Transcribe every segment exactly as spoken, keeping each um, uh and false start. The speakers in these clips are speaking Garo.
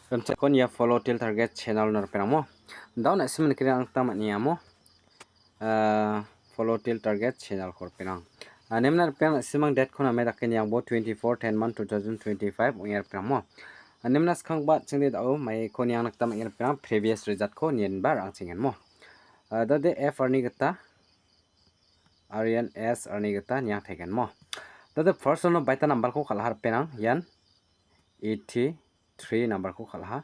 Rimchakon ia Follow Till Target channel-na ripengrangmo. Dao na·sim nikna gita man·enga mo. Ah, Follow Till Target channel-ko ripengrang. Ah, nemna ripengrang na·simang date-ko name dake niangbo twenty-four ten month two thousand twenty-five ong·e ripengrangmo. Ah, nemna skangba chingde dao maiko niangna gita man·e ripengrang previous result-ko nienba rangchengenmo. Ah, dade F R-ni gita, aro ian S R-ni gita niangtaigenmo. Dade first-ono baita number-ko kal·aha ripengrang, ian eighty-three number-ko kal·aha.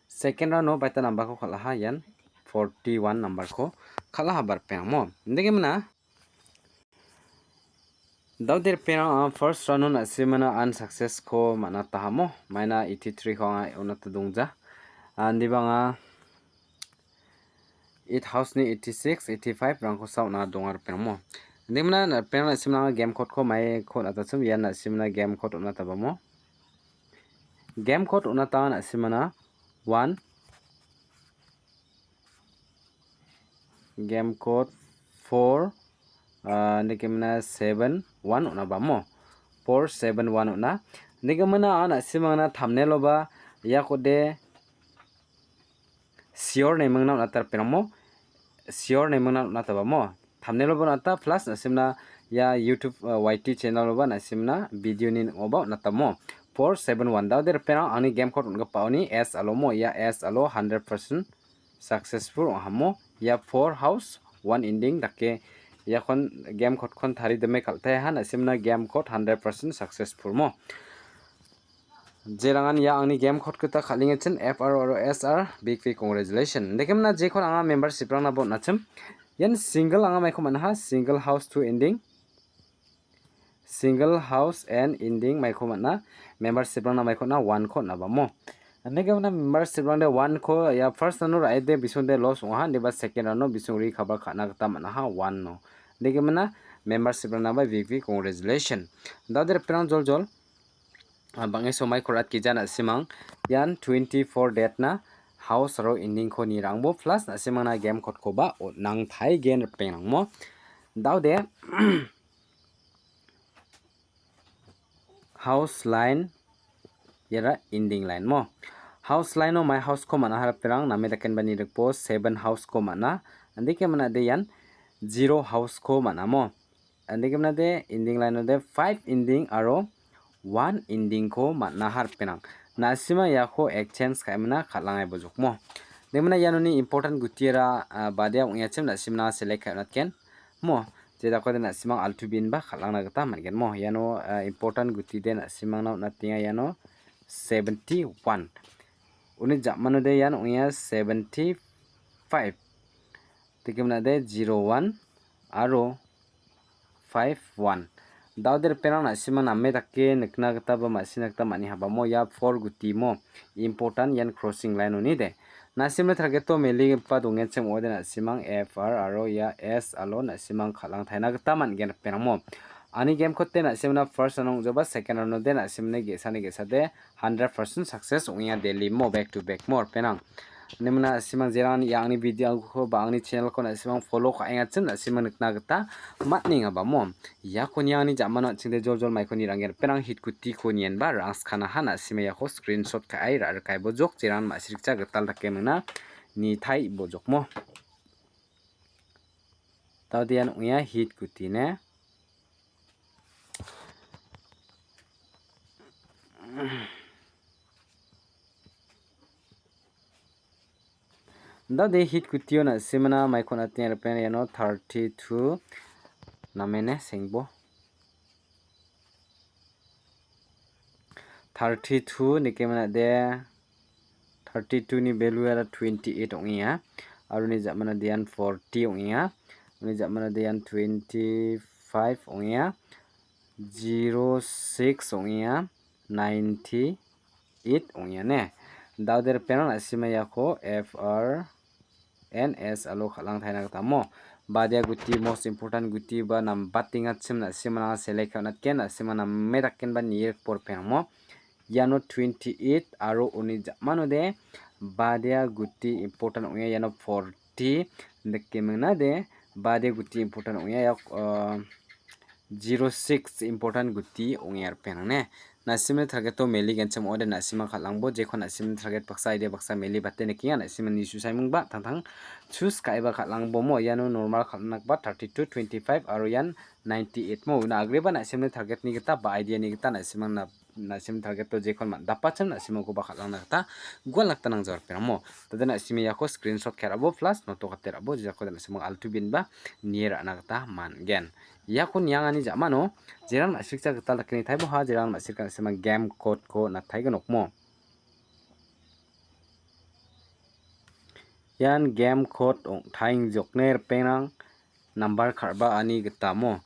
Second round-o baita number-ko kal·aha, ian forty-one number-ko kal·aha ba ripengrangmo. Indegimina, dao de ripengrang, ah, first round-o na·simana unsuccess-ko man·atahamo. Maina eighty-three-ko anga on·ate dongja. Ah, indiba anga eight house-ni eighty-six, eighty-five-rangkosa on·a donga ripengrangmo. Indegimina ripengrang na·simana game code-ko maiko on·atachim, ian na·simana game code on·atabamo. Game code on·ata na·simana one, game code four, ah, indegimina seven one on·abamo. Four seven one on·a. Indegimina na·simangna thumbnail-oba iakode sure nemingna on·ata ripengrangmo. Sure nemingna on·atabamo. Thumbnail-oba on·ata plus na·simna ia YouTube, uh, Y T channel-oba na·simna video-ni ning·oba on·atamo. Four seven one. Dao de ripengrang angni game code on·gipaoni S alo mo. Ia S alo hundred percent successful ong·ahamo. Ia four house, one ending dake iakon game code-kon taridime kal·taiaha na·simna game code hundred percent successful mo. Jerangan ia angni game code gita kal·engachim F R aro S R, big big congratulation. Indegimina jekon anga membership-rangna bon·achim. Ian single anga maiko man·aha, single house two ending. Single house and ending maiko man·a. Membership-rangna maiko on·a, one-ko on·abamo. Indegimina membership-rangde one-ko ia first round-o ra·ede bisongde loss ong·aha, indiba second round-o bisong recover ka·na gita man·aha, one-o. Indegimina membership-rangnaba big big congratulation. Dao de ripengrang joljol. Ah, bang·e somaiko rat gija na·simang. Ian twenty-four date-na house aro ending-ko nirangbo plus na·simangna game code-koba on·nangtaigen ripengrangmo. Dao de house line, iara ending line mo. House line-o mai house-ko man·aha ripengrang name dakenba nirikbo seven house-ko man·a. Indegimina de ian zero house-ko man·amo. Indegimina de ending line-ode five ending aro one ending-ko man·aha ripengrang. Na·sima iako exchange ka·emina kal·angai bojokmo. Indegimina ianoni important gutiara, ah, badea ong·eachim na·simna select ka·e on·atgen. Mo, jedakode na·simang altu binba kal·angna gita man·gen mo. Iano, ah, important gutide na·simangna on·atenga iano seventy-one. Uni ja·manode ian ong·enga seventy-five. Indegimina de zero one aro five one. Dao de ripengrang na·simang name dake nikna gita ba ma·sina gita man·e habamo ia four guti mo important ian crossing line-oni de. Na·simni target-o meligipa dongenchim ong·ode na·simang F R aro ia S alo na·simang kal·angtaina gita man·gen ripengrangmo. Ani game code-de na·simna first round ong·joba second round-ode na·simni ge·sani ge·sade hundred percent success ong·enga daily mo back to back mo ripengrang. Indegimina na·simang jerang ia angni video-ko ba angni channel-ko na·simang follow ka·engachim na·simang nikna gita man·enga ba mo. Iako niangni ja·mano an·chingde joljol maiko niranggen ripengrang hit gutiko nienba rangskanaha na·sima iako screenshot ka·ai ra·rikaibojok jerang ma·sirikja gital dake mingna nitai bojokmo. Dao de ian ong·enga hit guti ne. Dao de hit gutio na·simana maiko on·atenga ripengrang iano thirty-two namene sengbo. Thirty-two nikemana de thirty-two ni value-ara twenty-eight ong·enga. Aro uni ja·manode ian forty ong·enga. Uni ja·manode ian twenty-five ong·enga. Zero six ong·enga. Ninety-eight ong·enga ne. Dao de ripengrang na·sima iako F R N S alo kal·angtaina gita mo. Badia guti most important guti ba nambatengachim na·simana select ka·e on·atgen na·sima name dakenba nirikbo ripengrangmo. Iano twenty-eight aro uni ja·manode badia guti important ong·e iano forty dake mingnade badia guti important ong·e ia, ah, zero six important guti ong·e ripengrang ne. Na·simni target-o meli genchim ong·ode na·simang kal·angbo, jekon na·simni target baksa, idea baksa meli bate nikenga, na·simang nisu saimingba, tangtang choose ka·eba kal·angbo mo, iano normal kal·na nanggipa thirty-two, twenty-five aro ian ninety-eight mo. Una agreba na·simni target-ni gita ba idea-ni gita na·simang na-, na·simni target-o jekon man-, dapachim na·simangkoba kal·angna gita gual nakta nangjor peramo. Tade na·sime iako screenshot ka·e ra·bo plus noto kate ra·bo, jekon na·simang altu binba nie ra·na gita man·gen. Iako niangani ja·mano jerang na·srikja gital dakeni taiboha, jerang na·srika na·sima game code-ko nataigen okmo. Ian game code ong-, taing jokne ripengrang nambar kal·baani gitamo.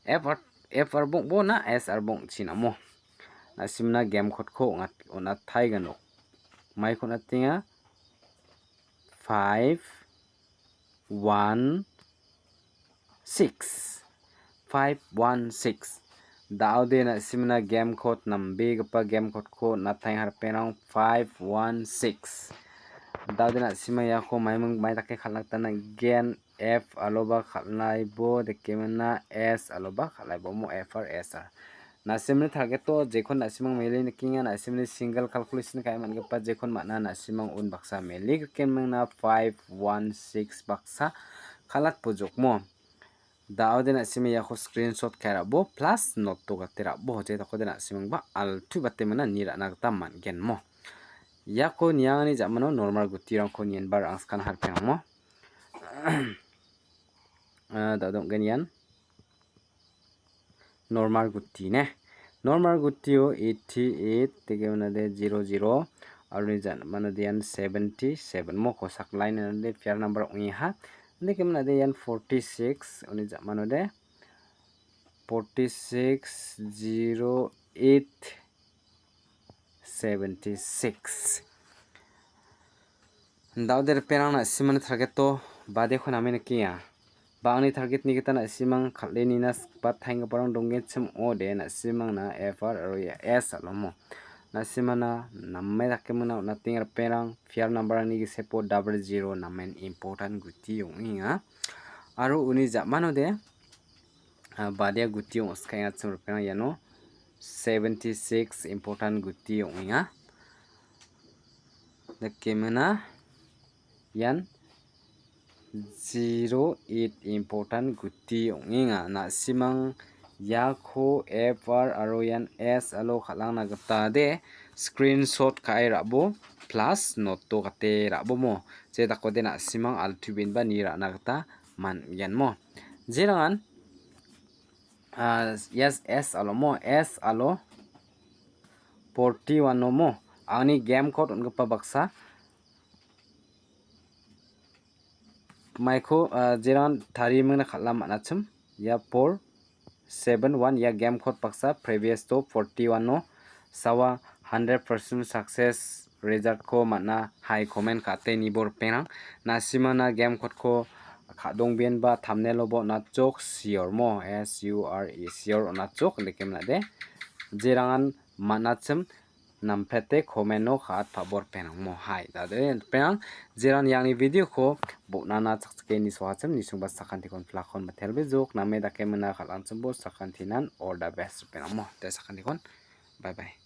F R, F R bongbo na S R bongchi namo. Na·simna game code-ko ong·at-, on·ataigen ok. Maiko on·atenga. Five, one, six. Five one six. Da·ode na·simna game code, nambegipa game code-ko on·ataenga ripengrang, five one six. Da·ode na·sima iako maiming mai dake kal·na gita nang·gen, F aloba kal·aibo, dekemina S aloba kal·aibo, mo F R S R. Na·simni target-o jekon na·simang mele nikenga, na·simni single calculation ka·e man·gipa jekon man·a, na·simang un baksa mele grikemingna five one six baksa kalat bojokmo. Da·ode na·sime iako screenshot ka·e ra·bo plus noto gate ra·bo, je dakode na·simangba altu bate mana ni ra·na gita man·gen mo. Iako niangani ja·mano normal gutirangko nienba ra·angskana haripengamo. Ah, da·ode ong·gen ian. Normal guti ne. Normal gutio eighty-eight, deke manade zero zero, aro ni ja·manode ian seventy-seven mo kosak line nade pair number ong·eha. Deke manade ian forty-six, uni ja·manode forty-six, zero eight, seventy-six. Da·ode ripengrang na·simani target-o badeko name nikenga. Ba angni target-ni gita na·simang kal·e nina s-, ba taenggiparang donggenchim ong·ode na·simangna F R aro ia S alomo. Na·simana name dakemingna on·atenga ripengrang, pair number-rangni gisepo double zero namen important guti ong·enga. Aro uni ja·manode, ah, badia guti ong·skaengachim ripengrang iano seventy-six important guti ong·enga. Dakemina ian zero eight important guti ong·enga. Na·simang iako F R aro ian S alo kal·angna gita de screenshot ka·e ra·bo plus noto gate ra·bomo. Je dakode na·simang altu binba ni ra·na gita man·gen mo. Jerangan, ah, yes, S alo mo, S alo forty-one-o mo. Angni game code on·gipa baksa. Maiko, ah, jerangan tarimingna kal·a man·achim. Ia four seven one ia game code baksa previous to forty-one-o sawa hundred percent success result-ko man·a hai comment ka·ate nibo ripengrang. Na·simana game code-ko ka·dongbenba thumbnail-oba on·achok, sure mo, S U R E, sure on·achok, deke manade. Jerangan man·achim, namprete comment-o ka·at pabor penang mo hai. Da·ode penang, jeran iangni video-ko bon·ana chakchake nisoachim, nisungba sakantikon plakon mitelbejok, name dake mina kal·angchimbo sakantinan all the best penang mo. De sakantikon, bye bye.